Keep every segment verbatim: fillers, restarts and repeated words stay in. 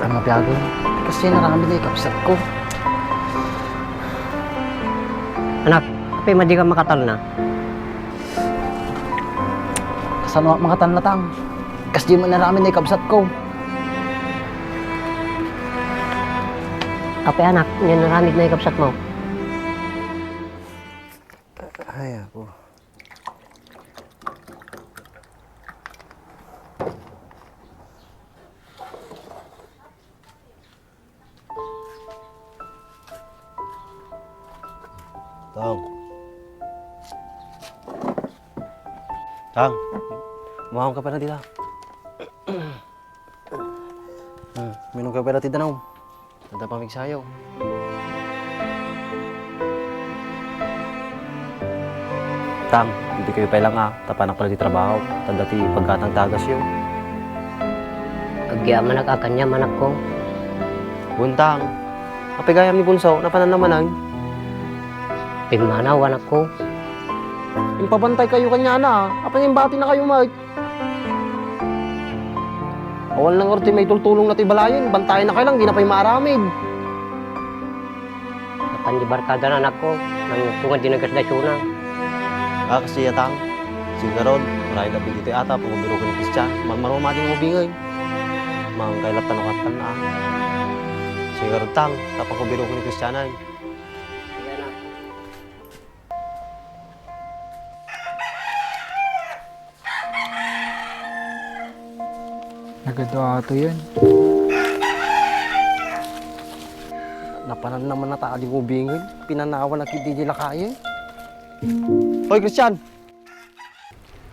Mabiagen, kasdiay inaramid ni kabsatko. Anak, apay madika makatalna? Kasanoak makatalna, Tang? Kasdiay met inaramid ni kabsatko. Apay, anak, ania inaramid ni kabsatmo? Ay, ako. Tang. Tang, umaon ka pay la dita. Hmm, uminom ka pay la ti danum. Adda pamigsayo. Tang, ditoy kayo pay lang, a, tapanak pay la ti trabaho, ta adda ti paggatang ti agasyo. Agyamanak a kaniam, anakko. Buntang, apay gayam ni Bunso, napananna manen? Pimmanaw, anakko. Impabantay kayo kaniana, a. Apay nga imbatina kayo met? Awan lang ngarud ti maitultulongna ti balayen, bantayannakayo lang, dina pay maaramid. Napan di barkadana, anakko, nangngegko nga di nagasdasona. A, kasdiay, Tang. Sige ngarud, marayda ditoy ata, pangubirok ni Christian. Marmaroma din ubingen. Mangkay latta no kattan, a. Sige ngarud, Tang, ta pangubirok ni Christian, ay. Nagadu ato yan. Napananna manen ta adi ubingen, pinanawan na kidi di lakayen. Hoy, Christian!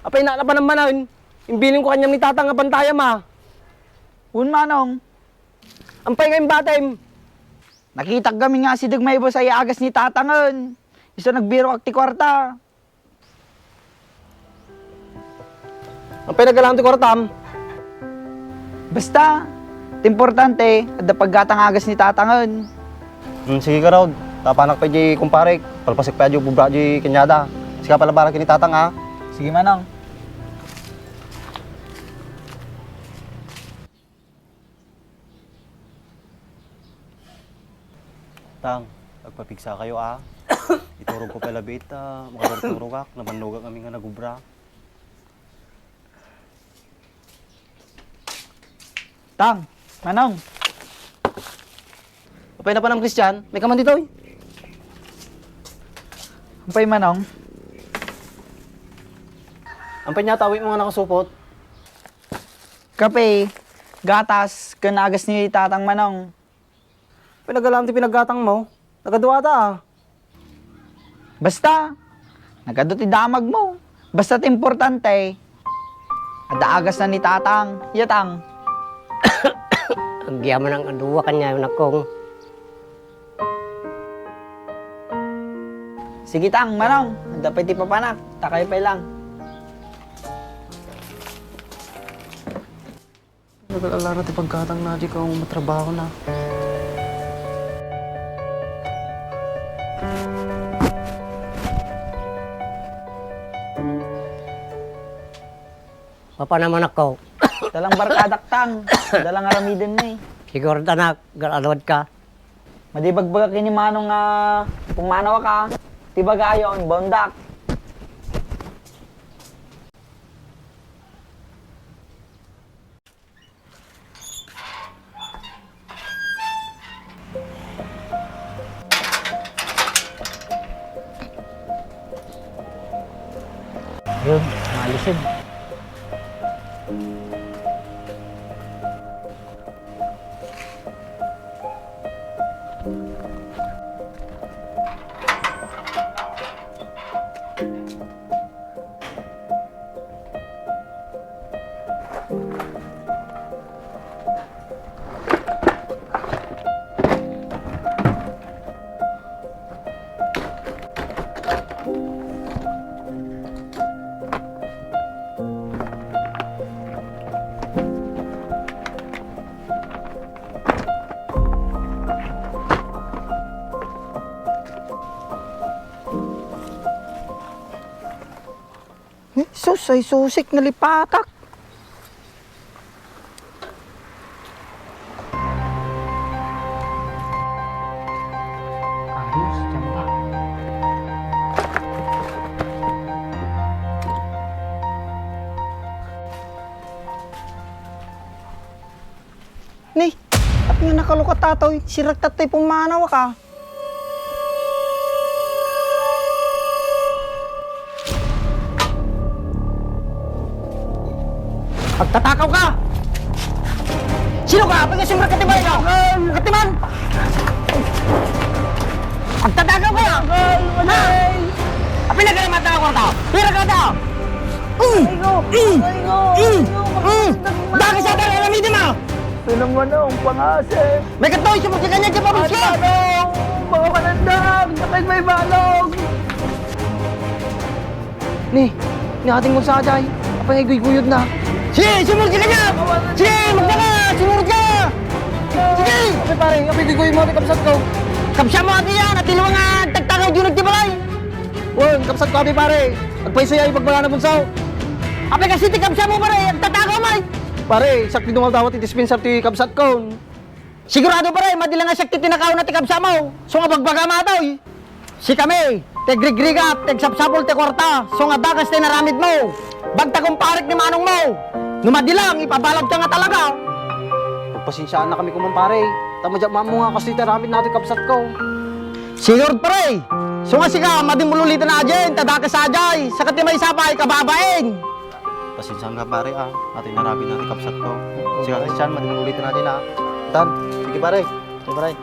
Apay na, napanan manen? Imbilinko kaniam ni Tatang nga bantayam, a. Wen, Manong. Apay nga imbatim? Nakitak gamin nga asideg maibus a agas ni Tatangen. Isu nagbirokak ti kuarta. Apay nagalaem ti kuartam? Basta, ti importante, adda paggatang agas ni Tatangen. Hmm, sige ngarud. Tapanak pay di kumparek. Palpasek pay di ubra di kaniada. Sika pay la bahala ken ni Tatang, a. Sige, Manong. Tang, agpapigsa kayo, a. Iturogko pay labiit, a, makaturturogak, nabannogak amin nga nagubra. Tang, Manong. Apay napanam, Christian? May kaman ditoy? Apay, Manong? Apay nga tawid mo nga nakasupot? Kape, gatas, ken agas ni Tatang, Manong. Pinagalam ti pinaggatang mo. Nagadu ata, a. Basta, nagadu ti damag mo. Basta ti importante, adda agasna ni Tatang, ya, Tang. Agyamanak a dua kaniayo, anakko. Sige, Tang, Manong, adda pay ti papanak, ta kayo pay lang. Nagal-alara ti paggatangna, di ko matrabahona. Mapan naman ako. Dalang barkadak, Tang. Dalang aramiden ni. Siguro, anak, gal-alawad ka. Madi bagbagak ken ni Manong nga pumanaw ka. Ti bagayon, bondak. Yun, malisin. Eh, sus, ay susik, nalipatak. Ni, apay nga nakalukat, Tatoy? Siraktat toy pumanaw ka. Agtatakaw ka! Sino ka? Apay nga simrek ka ti balay ko? Katiman! Agtatakaw ka! Ha? Apay nga nagaramat na ako ta? Pira ka ta? Mm! Aray ko! Mm! Aray ko! Mm! Aray ko! Mm! Bakit sa tayo alam mo? Ito naman ang pangasip! May katoy, sumurti ka niya, di ba, Bunso? Ano? Mga manandang! Sakit may balong! Ni, ni ating mo sa ajay. Apay nga guyguyod na. Sige, sumurti ka niya! Sige, magdala! Sumurti ka! Sige! Apay pare, apay guyguyod mo, apay kabsat ko. Kabsat mo, ati yan! Ati naman nga, tagtagaw, di nagtibalay! Wen, kabsat ko, apay pare. Agpayso ya, ipagbala na, Bunso. Apay kasi ti kabsat mo, pare, agtatagaw, may! Pare, sakti dungal dawat iti dispenser ti kabsat ko. Sigurado, pare, madi lang nga siak ti tinakaw na ti kabsat mo. So nga bagbaga matoy. Sikami, ti agrigrigat, ti agsapsapul ti kuarta, so nga dakes ti inaramidmo. Bagta kumparek ni manongmo. No madi lang, ipabaludka nga talaga. Pagpasensiaan na kami kuman, pare. Ta madiak maammo nga kas ti aramid na ti kabsat ko. Sigurado, pare. So nga sika, madi mo lulitan a ajay, ta dakes a ajay. Saka ti maysa pay, kababain. Pasensiaan ka, pare, ah. Atoy inaramid na ti kabsat ko. Sige, pasensiaan, madi mo lulitan a ajay na. Tan, sige, pare. Sige, pare.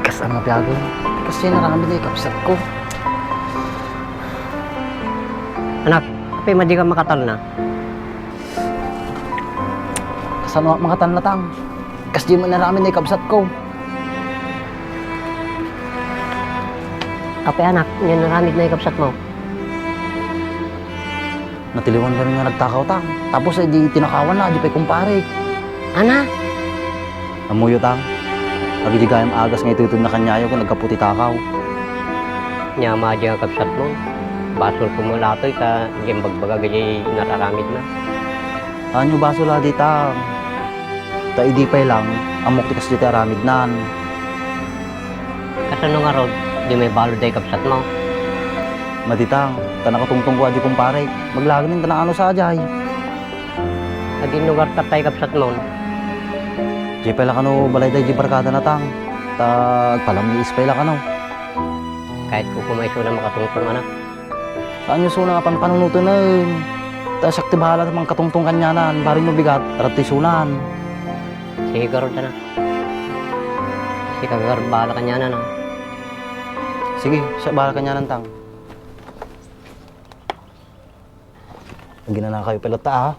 Kas ano, biyagen? Kas yan, aramid na ikabsat ko. Anak, apay madi ka makatalna? Kasano ak makatalna, Tang? Kas di man aramid na ikabsat ko. Apay, anak, ania nga aramid na ikabsat mo? Natiliwan kami nga nagtakaw, Tang. Tapos, eh, di tinakawan na, di pay kumpare. Ana? Ammoyo, Tang. Agidi gayam agas nga itutubna kaniayo ket naggapu ti takaw. Ania madi nga kabsat mo. Basol ko met daytoy ta diak imbagbaga daydiay inaramidna. Ania basol a di, Tang? Ta idi pay lang, ammok ti kasdiay ti aramidnan. Kasano ngarud, di maibalud daydiay kabsat mo? Madi, Tang, ta nakatungtong ko daydiay kumpare. Maglagen ta naano sa ajay. Adi lugar ta tay kabsat mo? Diay pay la kano balay daydiay barkadana, Tang. Ta agpalammiis pay la kano. Kayatko koma isuna makatungtong, anak. Saanyo isuna nga panpanunotenen. Ta siak ti bahala mangkatungtong kaniana, bareng no bigat, adda ti isunan. Sige garud, anak. Sika garud bahala kaniana, a. Sige, siak bahala kaniana, Tang. Aginanakayo pay latta, a.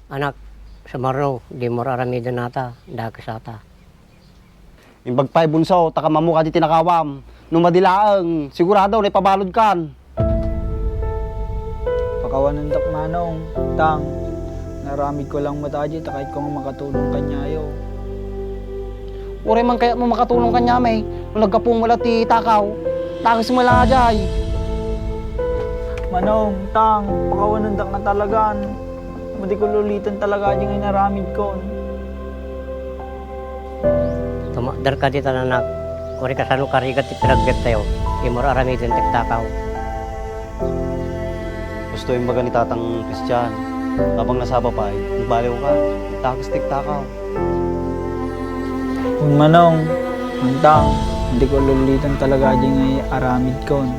Anak, sumarno, dimo ar-aramiden dayta, dakes dayta. Imbag pay, Bunso, ta kamamok daydiay tinakawam. No madi laeng, sigurado, naipabaludkan. Pakawanendak, Manong, Tang, inaramidko lang met daydiay ta kayatko nga makatulong kaniayo. Uray man kayatmo makatulong kaniami, no naggapu met la ti takaw, dakes met la daydiay. Manong, Tang, pakawanendak nga talagan. Madi ko luliten talaga daydiay nga inaramidkon. Tumakderka ditan, anak. Uray kasano karigat ti panagbiagtayo, dimo ar-aramiden ti agtakaw. Husto imbaga ni Tatang Christian, apay nga saba pay, nagbaliwka, dakes ti agtakaw. Wen, Manong, Mangtang, diko luliten talaga daydiay nga aramidkon.